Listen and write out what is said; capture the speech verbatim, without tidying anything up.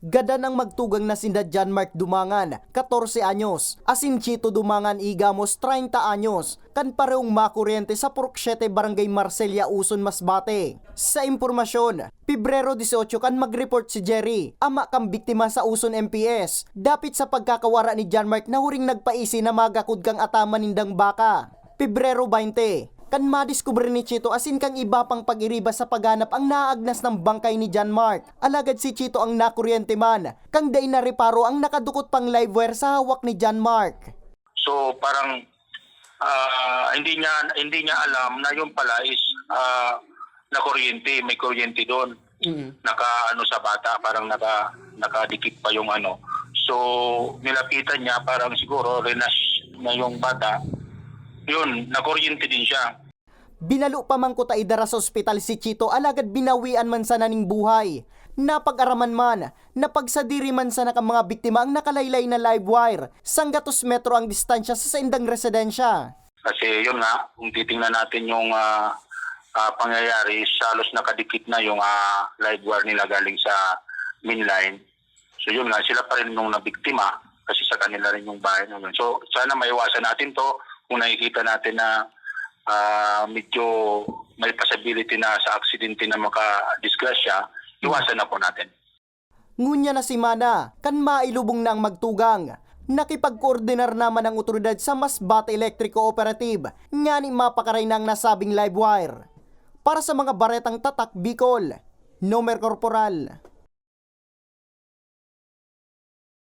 Gadan ang magtugang na sinda John Mark Dumangan, katorse anyos, asin Chito Dumangan Igamos, treinta anyos, kan parehong makuryente sa Purok Siete, Barangay Marsella, Uson, Masbate. Sa impormasyon, Pebrero dieciocho kan mag-report si Jerry, ama kan biktima, sa Uson M P S, dapit sa pagkakawara ni John Mark na huring nagpaisi na magakod kan ataman nindang baka. Pebrero baynte, kan madiskubre ni Chito asin kan iba pang pag-iriba sa paghanap ang naagnas na bangkay ni John Mark. Alagad si Chito ang nakuryente man, kan dai nareparo ang nakadukot pang live wire sa hawak ni John Mark. So parang ah, hindi niya hindi niya alam na yun pala is ah, na kuryente, may kuryente doon. Naka ano sa bata, parang naka nakadikit pa yung ano. So nilapitan niya, parang siguro renash na yung bata. Yun, nakuryente din siya. Binalo pa man kuta idara sa ospital si Chito, alagad binawian man sana ning buhay. Napag-araman man, napagsadiri man sana kan mga biktima ang nakalaylay na live wire, sanggatos metro ang distansya sa saindang residensya. Kasi yun nga, kung titingnan natin yung ah, ah, pangyayari, halos nakadikit na yung ah, live wire nila galing sa main line. So yun nga, sila pa rin yung nabiktima kasi sa kanila rin yung bahay naman. So sana maiwasan natin to kung nakikita natin na ah, medyo may possibility na sa aksidente na makadisgrasya, iwasan na po natin. Ngunyan na semana, kan mailubong na ang magtugang, nakipagkoordinar naman ang otoridad sa Masbate Electric Cooperative ngani mapakaray na ang nasabing live wire. Para sa mga baretang Tatak Bicol, Nomer Corporal.